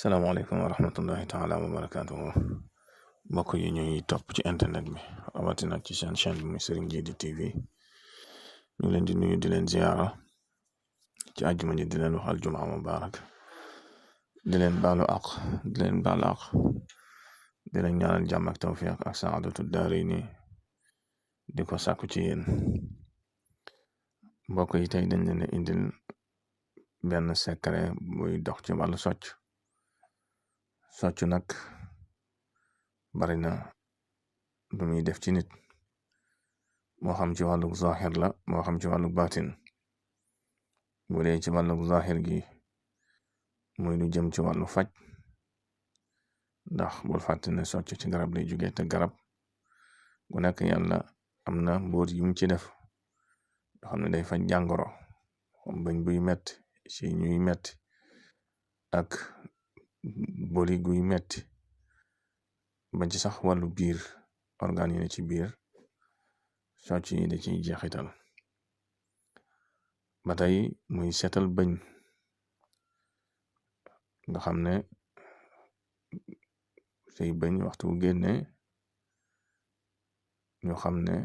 salaamaaleykum wa rahmatullahi taala wa barakaatuhu mbokk yi ñuy topp ci internet bi rawatina ci seen chaîne bi muy Serigne Djily TV ñu leen di nuyu di leen ziyaara ci àjjuma ji di leen wax aljumaa mubaarak di leen baalu àq di leen baalu àq di leen ñaanal jàmm ak tawfiq ak saadatu daarayni di ko sàkku ci yéen mbokk yi tey dañ leen indil benn secret buy dox ci wàllu socc nag bari na lu muy def ci nit moo xam ci wàllu zahir la moo xam ci wàllu baatin bu dee ci wàllu zahir gi muy lu jëm ci wàllu faj ndax bul fàtte ne socc ci garab lay jóge te garab gu nekk yàlla am na mbóot yum ci def yoo xam ne day faj jàngoro xam bañ buy metti ci ñuy metti ak boli guy metti ba ci sax wàllu biir organe yi ne ci biir socc yi da ciy jeexital ba tey muy setal bëñ nga xam ne say bëñ waxtu génne ñu xam ne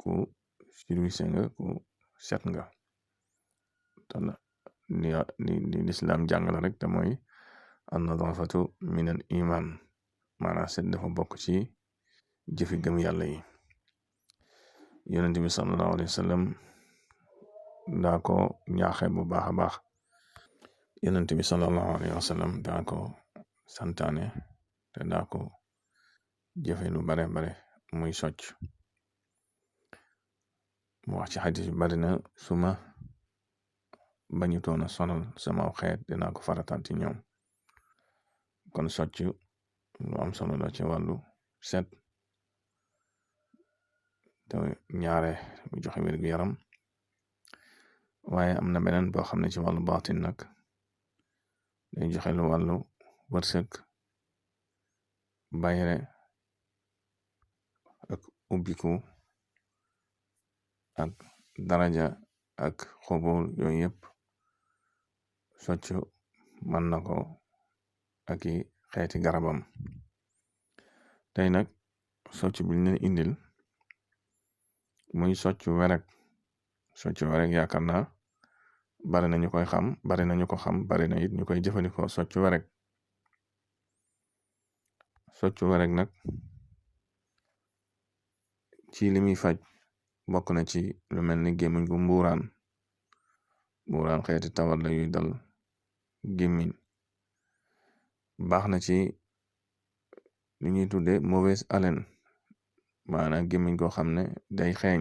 ku silwise nga ku set nga te li lislaam jàngale rek te mooy an nadaafatu min al iman maanaam set dafa bokk ci jëfi gëm yàlla yi yonent bi sallallahu alayhi wa sallam daa ko ñaaxe bu baax a baax yonent bi sallallahu alayhi wa sallam daa ko santaane te daa ko jëfe lu bare bare muy socc mu wax ci xadis bi bari na suma bañutoona sonal sama xeet dinaa ko farataal ci ñoom kon socc lu am solo la ci wàllu set te ñaare mu joxe wér gu yaram waaye am na beneen boo xam ne ci wàllu baatin nag day joxe lu wàllu wërsëg bayre ak ubbiku ak daraja ak xobol yooyu yëpp socc mën na ko ak i xeeti garabam tey nag socc bi ñu indil muy socc werek yaakaar naa bari na ñu koy xam bari na ñu ko xam bari na it ñu koy jëfandikoo socc werek nag ci li muy faj bokk na ci lu mel ni gémmiñ gu mbuuraan xeeti tawat la yuy dal gémmiñ baax na ci li ñuy tudde mauvaise haleine maanaam gémmiñ goo xam ne day xeeñ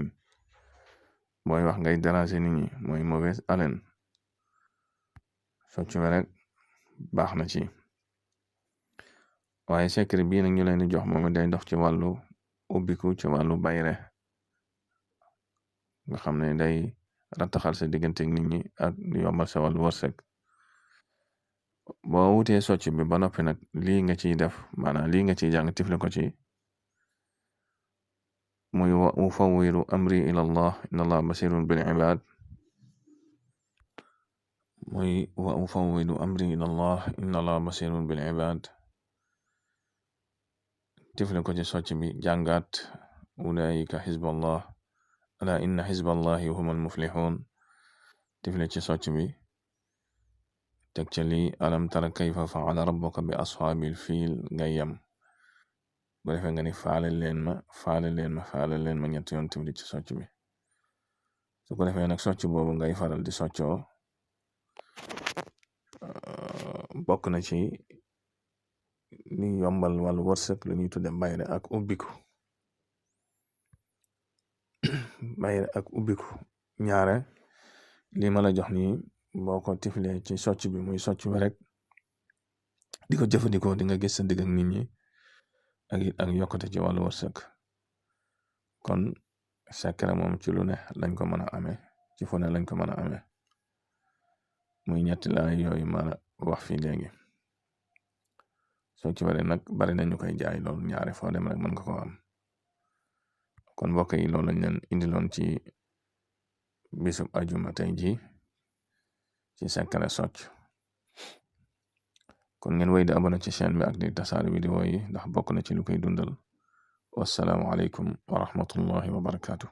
booy wax ngay déranger nit ñi mooy mauvaise haleine socc werek baax na ci waaye secret bii nag ñu leen di jox moom day dox ci wàllu ubbiku ci wàllu bayre nga xam ne day rattaxal sa diggante nit ñi ak yombal sa wàllu wërsëg boo wutee socc bi ba noppi nag lii nga ciy def maanaam lii nga ciy jàng tifle ko ci muy wa ufawwiru amri ila allah inna allah basirun bil ibad muy wa ufawwidu amri ila allah inna allah basirun bil ibad tifle ko ci socc bi jàngaat ulaika xizballah ala inna xizballahi humul muflixuun tifle ci socc bi teg ca lii alam tara kayfa faala rabbuka bi ashaabil fiil nga yem bu defee nga ni faale leen ma ñetti yoon tifli ci socc bi su ko defee nag socc boobu ngay faral di soccoo bokk na ci li yombal wàllu wërsëg lu ñuy tudde bayre ak ubbiku ñaare li ma la jox nii boo ko tiflee ci socc bi muy socc bi rek di ko jëfandikoo di nga gis sa digg ak nit ñi ak yokkute ci wàllu wërsëg kon secret moom ci lu ne lañ ko mën a amee ci fu ne lañ ko mën a amee muy ñetti laay yooyu ma wax fii léegi socc were nag bari na ñu koy jaay loolu ñaare foo dem rek mën nga ko am kon mbokk yi loolu lañ leen indiloon ci bisub ajuma tey ji ci secret socc kon ngeen wéy di abonné ci chaîne bi ak di tasaare vidéo yi ndax bokk na ci lu koy dundal. Wassalaamu aleykum wa rahmatullahi wa barakaatu.